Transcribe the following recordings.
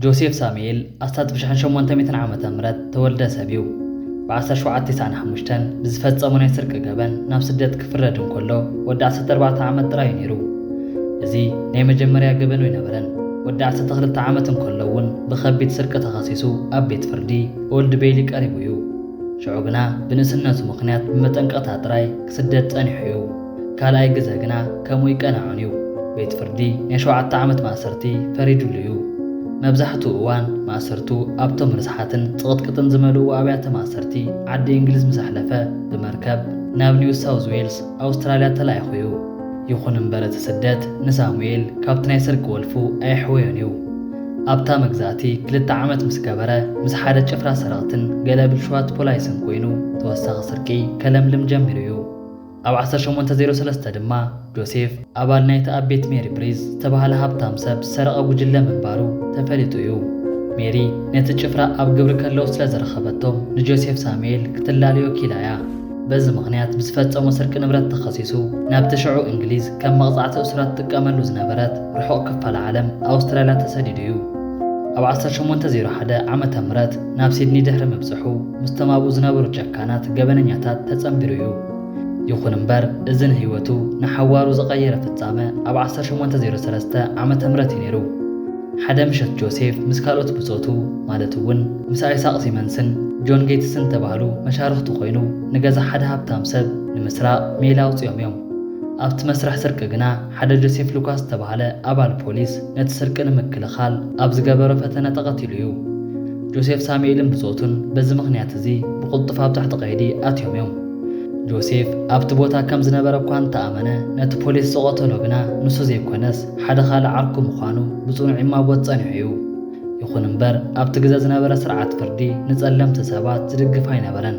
ጆሴፍ ሳሙኤል ኣስታት ብሽሕን ሸሞንተ ሚእትን ዓመተ ምህረት ተወልደ ሰብ እዩ። ብ ዓሰርተ ሸውዓተ ተስዓን ሓሙሽተን ብዝፈጸሞ ናይ ስርቂ ገበን ናብ ስደት ክፍረድ እንከሎ፣ ወዲ ዓሰርተ ኣርባዕተ ዓመት ጥራይ እዩ ነይሩ። እዚ ናይ መጀመርያ ገበኑ ኣይነበረን። ወዲ ዓሰርተ ክልተ ዓመት እንከሎ እውን ብኸቢድ ስርቂ ተኸሲሱ ኣብ ቤት ፍርዲ ኦልድ ቤይሊ ቀሪቡ እዩ። ሽዑ ግና ብንእስነቱ ምኽንያት ብመጠንቀቕታ ጥራይ ክስደድ ጸኒሑ እዩ። ካልኣይ ግዘ ግና ከምኡ ኣይቀንዖን እዩ። ቤት ፍርዲ ናይ ሸውዓተ ዓመት ማእሰርቲ ፈሪዱሉ እዩ። መብዛሕትኡ እዋን ማእሰርቱ ኣብቶም ርስሓትን ጽቕጥቅጥን ዝመልእዎ ኣብያተ ማእሰርቲ ዓዲ እንግሊዝ ምስ ኣሕለፈ፣ ብመርከብ ናብ ኒው ሳውዝ ዌልስ ኣውስትራልያ ተላኢኹ እዩ። ይኹን እምበር እቲ ስደት ንሳሙኤል ካብቲ ናይ ስርቂ ወልፉ ኣየሕወዮን እዩ። ኣብታ መግዛእቲ ክልተ ዓመት ምስ ገበረ፣ ምስ ሓደ ጭፍራ ሰረቕትን ገለ ብልሽዋት ፖላይስን ኮይኑ ተወሳኺ ስርቂ ከለምልም ጀሚሩ እዩ። ኣብ ዓሰርተ ሸሞንተ ዜሮ ሰለስተ ድማ ጆሴፍ ኣባል ናይቲ ኣብ ቤት ሜሪ ብሪዝ ዝተባህለ ሃብታም ሰብ ዝሰረቐ ጉጅለ ምንባሩ ተፈሊጡ እዩ። ሜሪ ነቲ ጭፍራ ኣብ ግብሪ ከለዉ ስለ ዝረኸበቶም ንጆሴፍ ሳሙኤል ክትላለዮ ኪላ እያ። በዚ ምኽንያት ብዝፈጸሞ ስርቂ ንብረት ተኸሲሱ ናብቲ ሽዑ እንግሊዝ ከም መቕጻዕቲ እሱራት ትጥቀመሉ ዝነበረት ርሑቕ ክፋል ዓለም ኣውስትራልያ ተሰዲዱ እዩ። ኣብ ዓሰርተ ሸሞንተ ዜሮ ሓደ ዓመተ ምህረት ናብ ሲድኒ ድሕሪ ምብጽሑ ምስቶም ኣብኡ ዝነበሩ ጨካናት ገበነኛታት ተጸንቢሩ እዩ። ይኹን እምበር እዚ ንህይወቱ ንሓዋሩ ዝቐየረ ፍጻመ ኣብ ዓሰርተ ሸሞንተ ዜሮ ሰለስተ ዓመተ ምህረት እዩ ነይሩ። ሓደ ምሸት ጆሴፍ ምስ ካልኦት ብጾቱ፣ ማለት እውን ምስ ኣይሳቕ ሲመንስን ጆን ጌትስን ተባህሉ መሻርኽቱ ኮይኑ ንገዛ ሓደ ሃብታም ሰብ ንምስራቕ ሜላ ኣውጺኦም እዮም። ኣብቲ መስርሕ ስርቂ ግና ሓደ ጆሴፍ ሉካስ ዝተባህለ ኣባል ፖሊስ ነቲ ስርቂ ንምክልኻል ኣብ ዝገበሮ ፈተነ ተቐቲሉ እዩ። ጆሴፍ ሳሙኤልን ብጾቱን በዚ ምኽንያት እዚ ብቕልጡፍ ኣብ ትሕቲ ቀይዲ ኣትዮም እዮም። ጆሴፍ ኣብቲ ቦታ ከም ዝነበረ እኳ እንተኣመነ፣ ነቲ ፖሊስ ዝቐተሎ ግና ንሱ ዘይኮነስ ሓደ ካልእ ዓርኩ ምዃኑ ብጽኑዕ ይማጎት ጸኒሑ እዩ። ይኹን እምበር ኣብቲ ግዘ ዝነበረ ስርዓት ፍርዲ ንጸለምቲ ሰባት ዝድግፍ ኣይነበረን።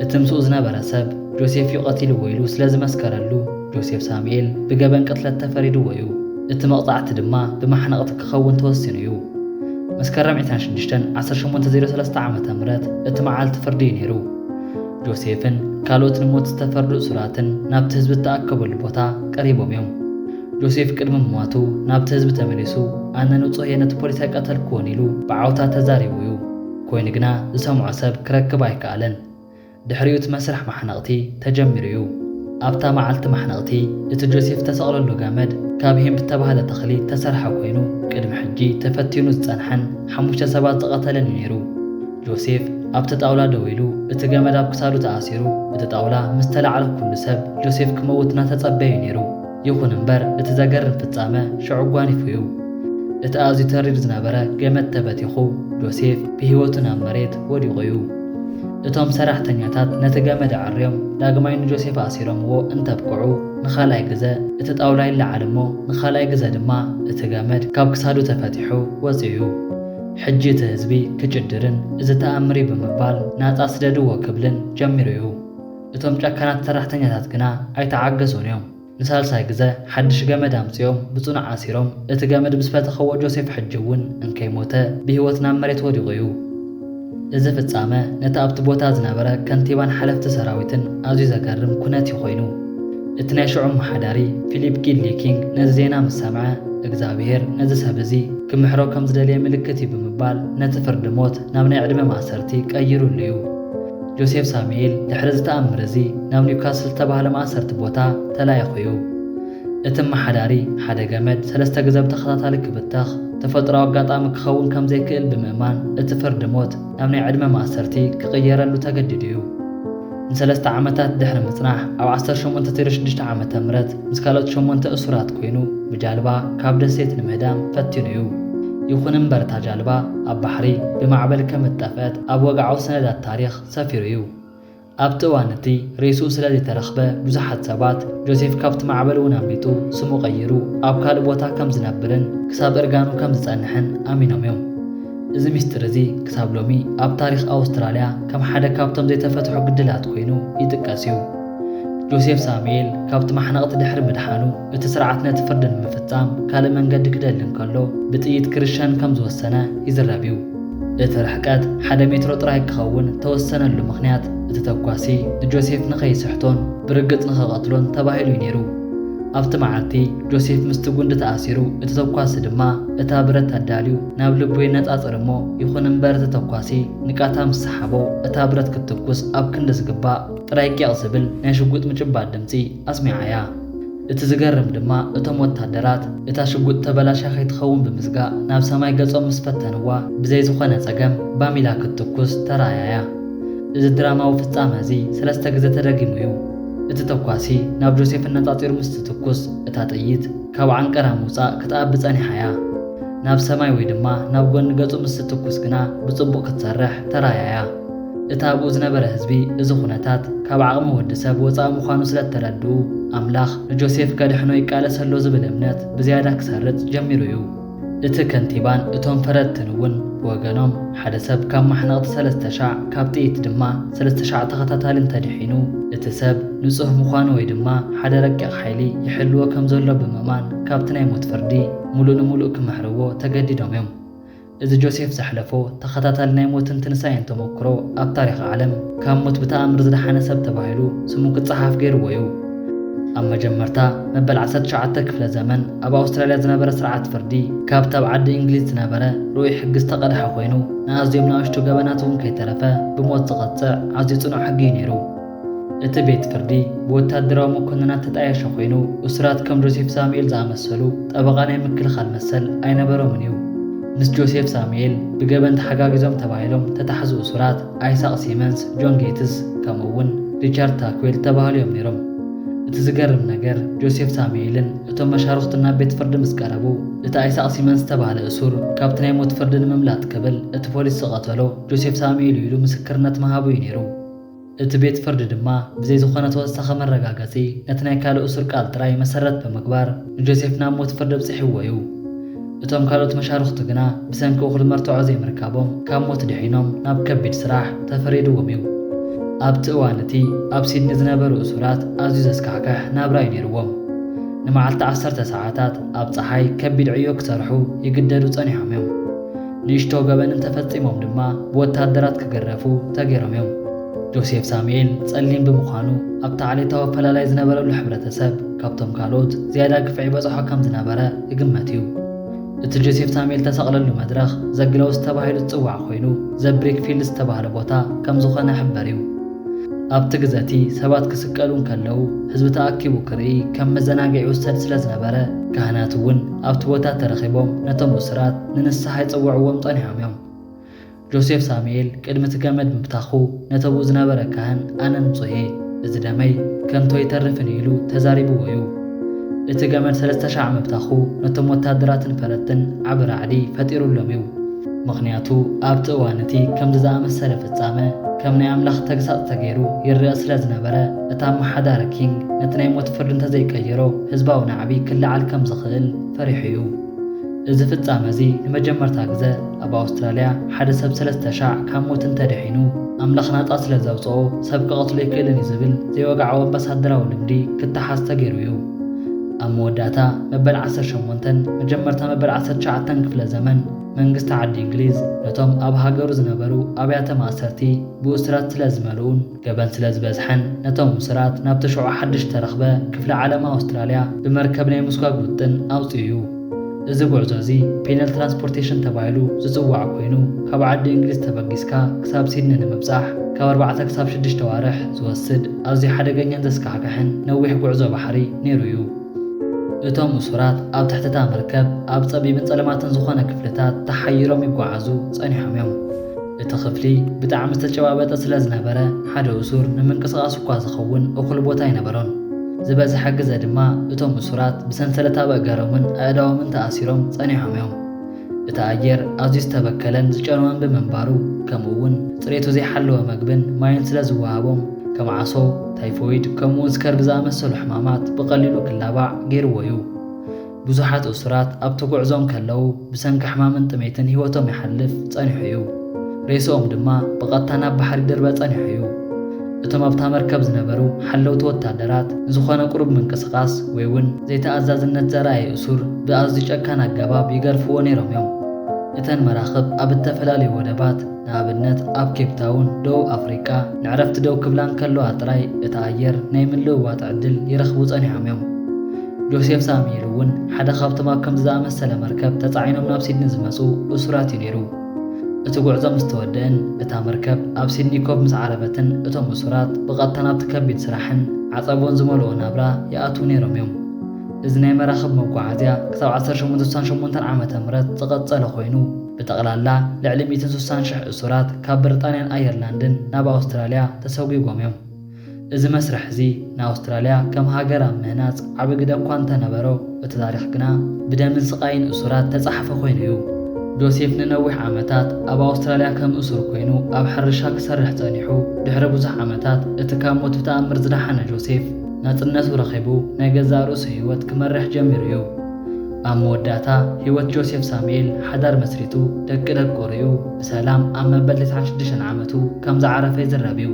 እቲ ምስኡ ዝነበረ ሰብ ጆሴፍ እዩ ቀቲልዎ ኢሉ ስለ ዝመስከረሉ፣ ጆሴፍ ሳሙኤል ብገበን ቅትለት ተፈሪድዎ እዩ። እቲ መቕጻዕቲ ድማ ብማሕነቕቲ ክኸውን ተወሲኑ እዩ። መስከረም ዕስራን ሽዱሽተን ዓሰርተ ሸሞንተ ዜሮ ሰለስተ ዓመተ ምህረት እቲ መዓልቲ ፍርዲ እዩ ነይሩ። ጆሴፍን ካልኦት ንሞት ዝተፈርዱ እሱራትን ናብቲ ህዝቢ እተኣከበሉ ቦታ ቀሪቦም እዮም። ጆሴፍ ቅድሚ ምሟቱ ናብቲ ህዝቢ ተመሊሱ፣ ኣነ ንጹህ እየ፣ ነቲ ፖሊስ ኣይቀተልክዎን ኢሉ ብዓውታ ተዛሪቡ እዩ። ኮይኑ ግና ዝሰምዖ ሰብ ክረክብ ኣይከኣለን። ድሕሪኡ እቲ መስርሕ ማሕነቕቲ ተጀሚሩ እዩ። ኣብታ መዓልቲ ማሕነቕቲ እቲ ጆሴፍ ተሰቕለሉ ገመድ ካብ ሄምፕ እተባህለ ተኽሊ እተሰርሐ ኮይኑ፣ ቅድሚ ሕጂ ተፈቲኑ ዝጸንሐን ሓሙሽተ ሰባት ዝቐተለን እዩ ነይሩ። ጆሴፍ ኣብቲ ጣውላ ደው ኢሉ እቲ ገመድ ኣብ ክሳዱ ተኣሲሩ፣ እቲ ጣውላ ምስ ተላዕለ ኩሉ ሰብ ጆሴፍ ክመውት እናተጸበየ እዩ ነይሩ። ይኹን እምበር እቲ ዘገርም ፍጻመ ሽዑ ጓኒፉ እዩ። እቲ ኣዝዩ ተሪር ዝነበረ ገመድ ተበቲኹ ጆሴፍ ብህይወቱ ናብ መሬት ወዲቑ እዩ። እቶም ሰራሕተኛታት ነቲ ገመድ ኣዐርዮም ዳግማይ ንጆሴፍ ኣሲሮምዎ እንተብቅዑ፣ ንኻልኣይ ግዘ እቲ ጣውላ ይለዓል እሞ ንኻልኣይ ግዘ ድማ እቲ ገመድ ካብ ክሳዱ ተፈቲሑ ወጺኡ እዩ። ሕጂ እቲ ህዝቢ ክጭድርን እዚ ተኣምር እዩ ብምባል ናጻ ስደድዎ ክብልን ጀሚሩ እዩ። እቶም ጨካናት ሰራሕተኛታት ግና ኣይተዓገሱን እዮም። ንሳልሳይ ግዘ ሓድሽ ገመድ ኣምጺኦም ብጽኑዕ ኣሲሮም እቲ ገመድ ምስ ፈተኸዎ ጆሴፍ ሕጂ እውን እንከይሞተ ብህይወት ናብ መሬት ወዲቑ እዩ። እዚ ፍጻመ ነቲ ኣብቲ ቦታ ዝነበረ ከንቲባን ሓለፍቲ ሰራዊትን ኣዝዩ ዘገርም ኩነት እዩ ኮይኑ። እቲ ናይ ሽዑ ኣመሓዳሪ ፊሊፕ ጊሊ ኪንግ ነዚ ዜና ምስ ሰምዐ፣ እግዚኣብሄር ነዚ ሰብ እዚ ክምሕሮ ከም ዝደለየ ምልክት እዩ ብምባል ነቲ ፍርዲ ሞት ናብ ናይ ዕድመ ማእሰርቲ ቀይሩሉ እዩ። ጆሴፍ ሳሙኤል ድሕሪ እዚ ተኣምር እዚ ናብ ኒውካስል ዝተባህለ ማእሰርቲ ቦታ ተላኢኹ እዩ። እቲ ኣመሓዳሪ ሓደ ገመድ ሰለስተ ግዘ ብተኸታታሊ ክብተኽ ተፈጥሮኣዊ ኣጋጣሚ ክኸውን ከም ዘይክእል ብምእማን እቲ ፍርዲ ሞት ናብ ናይ ዕድመ ማእሰርቲ ክቕየረሉ ተገዲዱ እዩ። ንሰለስተ ዓመታት ድሕሪ ምጽናሕ ኣብ ዓሰርተ ሸሞንተ ዜሮ ሽዱሽተ ዓመተ ምህረት ምስ ካልኦት ሸሞንተ እሱራት ኮይኑ ብጃልባ ካብ ደሴት ንምህዳም ፈቲኑ እዩ። ይኹን እምበር እታ ጃልባ ኣብ ባሕሪ ብማዕበል ከም እጠፍአት ኣብ ወግዓዊ ሰነዳት ታሪኽ ሰፊሩ እዩ። ኣብቲ እዋን እቲ ሬስኡ ስለ ዘይተረኽበ ብዙሓት ሰባት ጆሴፍ ካብቲ ማዕበል እውን ኣምሊጡ ስሙ ቀይሩ ኣብ ካልእ ቦታ ከም ዝነብርን ክሳብ እርጋኑ ከም ዝጸንሕን ኣሚኖም እዮም። እዚ ምስጢር እዚ ክሳብ ሎሚ ኣብ ታሪኽ ኣውስትራልያ ከም ሓደ ካብቶም ዘይተፈትሑ ግድላት ኮይኑ ይጥቀስ እዩ። ጆሴፍ ሳሙኤል ካብቲ ማሕነቕቲ ድሕሪ ምድሓኑ እቲ ስርዓት ነቲ ፍርዲ ንምፍጻም ካልእ መንገዲ ክደሊ እንከሎ ብጥይት ክርሸን ከም ዝወሰነ ይዝረብ እዩ። እቲ ርሕቀት ሓደ ሜትሮ ጥራይ ክኸውን እተወሰነሉ ምኽንያት እቲ ተኳሲ ንጆሴፍ ንኸይስሕቶን ብርግጽ ንኸቐትሎን ተባሂሉ እዩ ነይሩ። ኣብቲ መዓልቲ ጆሴፍ ምስቲ ጉንዲ ተኣሲሩ እቲ ተኳሲ ድማ እታ ብረት ኣዳልዩ ናብ ልቡ የነጻጽር እሞ፣ ይኹን እምበር እቲ ተኳሲ ንቃታ ምስ ሰሓቦ፣ እታ ብረት ክትትኩስ ኣብ ክንዲ ዝግባእ ጥራይ ቂቕ ዝብል ናይ ሽጉጥ ምጭባጥ ድምጺ ኣስሚዓያ። እቲ ዝገርም ድማ፣ እቶም ወታደራት እታ ሽጉጥ ተበላሽያ ከይትኸውን ብምስጋእ ናብ ሰማይ ገጾም ምስ ፈተንዋ፣ ብዘይ ዝኾነ ጸገም ባሚላ ክትትኩስ ተራእያያ። እዚ ድራማዊ ፍጻመ እዚ ሰለስተ ግዜ ተደጊሙ እዩ። እቲ ተኳሲ ናብ ጆሴፍ ኣነጻጺሩ ምስ ትትኩስ፣ እታ ጥይት ካብ ዓንቀራ ምውጻእ ክትኣቢ ጸኒሓ እያ። ናብ ሰማይ ወይ ድማ ናብ ጎኒ ገጹ ምስ ትትኩስ ግና ብጽቡቕ ክትሰርሕ ተራእያ እያ። እቲ ኣብኡ ዝነበረ ህዝቢ እዚ ኩነታት ካብ ዓቕሚ ወዲ ሰብ ወጻኢ ምዃኑ ስለ እተረድኡ፣ ኣምላኽ ንጆሴፍ ከድሕኖ ይቃለስ ኣሎ ዝብል እምነት ብዝያዳ ክሰርጽ ጀሚሩ እዩ። እቲ ከንቲባን እቶም ፈረድትን እውን ብወገኖም፣ ሓደ ሰብ ካብ ማሕነቕቲ ሰለስተ ሻዕ፣ ካብ ጥይት ድማ ሰለስተ ሻዕ ተኸታታሊ እንተድሒኑ፣ እቲ ሰብ ንጹህ ምዃኑ ወይ ድማ ሓደ ረቂቕ ሓይሊ ይሕልዎ ከም ዘሎ ብምእማን፣ ካብቲ ናይ ሞት ፍርዲ ምሉእ ንምሉእ ክምሕርዎ ተገዲዶም እዮም። እዚ ጆሴፍ ዘሕለፎ ተኸታታሊ ናይ ሞትን ትንሳኤን ተመክሮ፣ ኣብ ታሪኽ ዓለም ካብ ሞት ብተኣምር ዝደሓነ ሰብ ተባሂሉ ስሙ ክጸሓፍ ገይርዎ እዩ። ኣብ መጀመርታ መበል ዓሰርተ ትሽዓተ ክፍለ ዘመን ኣብ ኣውስትራልያ ዝነበረ ስርዓት ፍርዲ፣ ካብቲ ኣብ ዓዲ እንግሊዝ ዝነበረ ርኡይ ሕጊ ዝተቐድሐ ኮይኑ፣ ንኣዝዮም ንኣሽቱ ገበናት እውን ከይተረፈ ብሞት ዝቐጽዕ ኣዝዩ ጽኑዕ ሕጊ እዩ ነይሩ። እቲ ቤት ፍርዲ ብወታደራዊ መኮንናት ተጣየሸ ኮይኑ፣ እሱራት ከም ጆሴፍ ሳሙኤል ዝኣመሰሉ ጠበቓ ናይ ምክልኻል መሰል ኣይነበሮምን እዩ። ምስ ጆሴፍ ሳሙኤል ብገበን ተሓጋጊዞም ተባሂሎም ተታሕዙ እሱራት ኣይሳቕ ሲመንስ፣ ጆን ጌትስ፣ ከምኡ እውን ሪቻርድ ታክዌል ተባህሉ እዮም ነይሮም። እቲ ዝገርም ነገር፣ ጆሴፍ ሳሙኤልን እቶም መሻርኽቱን ናብ ቤት ፍርዲ ምስ ቀረቡ፣ እቲ ኣይሳቕ ሲመንስ ዝተባህለ እሱር ካብቲ ናይ ሞት ፍርዲ ንምምላጥ ክብል እቲ ፖሊስ ዝቐተሎ ጆሴፍ ሳሙኤል እዩ ኢሉ ምስክርነት ምሃቡ እዩ ነይሩ። እቲ ቤት ፍርዲ ድማ ብዘይ ዝኾነ ተወሳኺ መረጋገጺ፣ ነቲ ናይ ካልእ እሱር ቃል ጥራይ መሰረት ብምግባር፣ ንጆሴፍ ናብ ሞት ፍርዲ ኣብጺሕዎ እዩ። እቶም ካልኦት መሻርኽቱ ግና ብሰንኪ እኹል መርትዖ ዘይምርካቦም ካብ ሞት ድሒኖም ናብ ከቢድ ስራሕ ተፈሪድዎም እዩ። ኣብቲ እዋን እቲ ኣብ ሲድኒ ዝነበሩ እሱራት ኣዝዩ ዘስካሕክሕ ናብራ እዩ ነይርዎም። ንመዓልቲ ዓሰርተ ሰዓታት ኣብ ጸሓይ ከቢድ ዕዮ ክሰርሑ ይግደዱ ጸኒሖም እዮም። ንእሽቶ ገበን እንተፈጺሞም ድማ ብወታደራት ክግረፉ ተገይሮም እዮም። ጆሴፍ ሳሙኤል ጸሊም ብምዃኑ ኣብቲ ዓሌታዊ ኣፈላላይ ዝነበረሉ ሕብረተሰብ ካብቶም ካልኦት ዝያዳ ግፍዒ ይበጽሖ ከም ዝነበረ ይግመት እዩ። እቲ ጆሴፍ ሳሙኤል ተሰቕለሉ መድረኽ ዘግለውስ ተባሂሉ ዝጽዋዕ ኮይኑ፣ ዘ ብሪክ ፊልድ ዝተባህለ ቦታ ከም ዝኾነ ይሕበር እዩ። ኣብቲ ግዘ እቲ ሰባት ክስቀሉ እንከለዉ ህዝቢ ተኣኪቡ ክርኢ ከም መዘናግዒ ይውሰድ ስለ ዝነበረ፣ ካህናት እውን ኣብቲ ቦታ ተረኺቦም ነቶም እሱራት ንንስሓ ይጽውዕዎም ጸኒሖም እዮም። ጆሴፍ ሳሙኤል ቅድሚ እቲ ገመድ ምብታኹ ነቲ ኣብኡ ዝነበረ ካህን ኣነ ንጹህ እየ፣ እዚ ደመይ ከንቶ ኣይተርፍን እዩ ኢሉ ተዛሪብዎ እዩ። እቲ ገመድ ሰለስተ ሻዕ ምብታኹ ነቶም ወታደራትን ፈረድትን ዓቢ ራዕዲ ፈጢሩሎም እዩ። ምኽንያቱ ኣብቲ እዋን እቲ ከምዚ ዝኣመሰለ ፍጻመ ከም ናይ ኣምላኽ ተግሳጽ ተገይሩ ይረኣ ስለ ዝነበረ፣ እቲ ኣመሓዳሪ ኪንግ ነቲ ናይ ሞት ፍርዲ እንተዘይቀየሮ ህዝባዊ ናዕቢ ክለዓል ከም ዝኽእል ፈሪሑ እዩ። እዚ ፍጻመ እዚ ንመጀመርታ ግዘ ኣብ ኣውስትራልያ ሓደ ሰብ ሰለስተ ሻዕ ካብ ሞት እንተድሒኑ ኣምላኽ ናጻ ስለ ዘውጽኦ ሰብ ክቐትሎ ኣይክእልን እዩ ዝብል ዘይወግዓዊ ኣምባሳደራዊ ልምዲ ክተሓዝ ተገይሩ እዩ። ኣብ መወዳእታ መበል ዓሰርተ ሸሞንተን መጀመርታ መበል ዓሰርተ ትሽዓተን ክፍለ ዘመን መንግስቲ ዓዲ እንግሊዝ ነቶም ኣብ ሃገሩ ዝነበሩ ኣብያተ ማእሰርቲ ብእሱራት ስለ ዝመልኡን ገበን ስለ ዝበዝሐን ነቶም እሱራት ናብ ተሽዑ ሓድሽ ተረኽበ ክፍለ ዓለም ኣውስትራልያ ብመርከብ ናይ ምስጓግ ውጥን ኣውጺኡ እዩ። እዚ ጉዕዞ እዚ ፔነል ትራንስፖርቴሽን ተባሂሉ ዝጽዋዕ ኮይኑ ካብ ዓዲ እንግሊዝ ተበጊስካ ክሳብ ሲድኒ ንምብጻሕ ካብ ኣርባዕተ ክሳብ ሽዱሽተ ኣዋርሕ ዝወስድ ኣዝዩ ሓደገኛን ዘስካሕክሕን ነዊሕ ጉዕዞ ባሕሪ ነይሩ እዩ። እቶም እሱራት ኣብ ትሕቲ እታ መርከብ ኣብ ጸቢብን ጸለማትን ዝኾነ ክፍልታት ተሓይሮም ይጓዓዙ ጸኒሖም እዮም። እቲ ክፍሊ ብጣዕሚ ዝተጨባበጠ ስለ ዝነበረ ሓደ እሱር ንምንቅስቓስ እኳ ዝኸውን እኹል ቦታ ኣይነበሮን። ዝበዝሐ ግዘ ድማ እቶም እሱራት ብሰንሰለት ኣብ ኣእጋሮምን ኣእዳዎምን ተኣሲሮም ጸኒሖም እዮም። እቲ ኣየር ኣዝዩ ዝተበከለን ዝጨነወን ብምንባሩ፣ ከምኡ እውን ጽሬቱ ዘይሓለወ መግብን ማይን ስለ ዝወሃቦም፣ ከም ዓሶ፣ ታይፎይድ፣ ከምኡ እውን ስከርቢ ዝኣመሰሉ ሕማማት ብቐሊሉ ክላባዕ ገይርዎ እዩ። ብዙሓት እሱራት ኣብቲ ጉዕዞ እንከለዉ ብሰንኪ ሕማምን ጥሜትን ህይወቶም ይሓልፍ ጸኒሑ እዩ። ሬስኦም ድማ ብቐጥታ ናብ ባሕሪ ይድርበ ጸኒሑ እዩ። እቶም ኣብታ መርከብ ዝነበሩ ሓለውቲ ወታደራት ንዝኾነ ቁሩብ ምንቅስቓስ ወይ እውን ዘይተኣዛዝነት ዘርኣየ እሱር ብኣዝዩ ጨካን ኣገባብ ይገርፍዎ ነይሮም እዮም። እተን መራኽብ ኣብ እተፈላለዩ ወደባት፣ ንኣብነት ኣብ ኬፕ ታውን፣ ደቡብ ኣፍሪቃ፣ ንዕረፍቲ ደው ክብላ እንከለዋ ጥራይ እቲ ኣየር ናይ ምልውዋጥ ዕድል ይረኽቡ ጸኒሖም እዮም። ጆሴፍ ሳሙኤል እውን ሓደ ካብቶም ኣብ ከምዚ ዝኣመሰለ መርከብ ተጻዒኖም ናብ ሲድኒ ዝመጹ እሱራት እዩ ነይሩ። እቲ ጉዕዞ ምስ ተወደአን፣ እታ መርከብ ኣብ ሲድኒ ኮብ ምስ ዓረበትን፣ እቶም እሱራት ብቐጥታ ናብቲ ከቢድ ስራሕን ዓጸቦን ዝመልኦ ናብራ ይኣትዉ ነይሮም እዮም። እዚ ናይ መራኽብ መጓዓዝያ ክሳብ ዓሰርተ ሸሞንተ ስሳን ሸሞንተን ዓመተ ምህረት ዝቐጸለ ኮይኑ፣ ብጠቕላላ ልዕሊ ሚእትን ስሳን ሽሕ እሱራት ካብ ብሪጣንያን ኣየርላንድን ናብ ኣውስትራልያ ተሰጒጎም እዮም። እዚ መስርሕ እዚ ንኣውስትራልያ ከም ሃገር ኣብ ምህናጽ ዓቢ ግደ እኳ እንተነበሮ፣ እቲ ታሪኽ ግና ብደምን ስቓይን እሱራት ተጻሕፈ ኮይኑ እዩ። ጆሴፍ ንነዊሕ ዓመታት ኣብ ኣውስትራልያ ከም እሱር ኮይኑ ኣብ ሕርሻ ክሰርሕ ጸኒሑ፣ ድሕሪ ብዙሕ ዓመታት እቲ ካብ ሞት ብተኣምር ዝደሓነ ጆሴፍ ናጽነቱ ረኺቡ ናይ ገዛእ ርእሱ ህይወት ክመርሕ ጀሚሩ እዩ። ኣብ መወዳእታ ህይወት ጆሴፍ ሳሙኤል ሓዳር መስሪቱ ደቂ ደቁ ርእዩ ብሰላም ኣብ መበል ተስዓን ሽዱሽተን ዓመቱ ከም ዝዓረፈ ይዝረብ እዩ።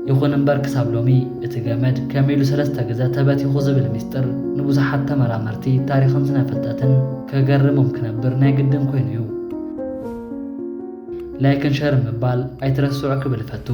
ይኹን እምበር ክሳብ ሎሚ እቲ ገመድ ከመይ ኢሉ ሰለስተ ግዘ ተበቲኹ ዝብል ሚስጥር ንብዙሓት ተመራመርቲ ታሪኽን ስነ ፍልጠትን ከገርሞም ክነብር ናይ ግድን ኮይኑ እዩ። ላይክን ሸርን ምባል ኣይትረስዑ ክብል እፈቱ።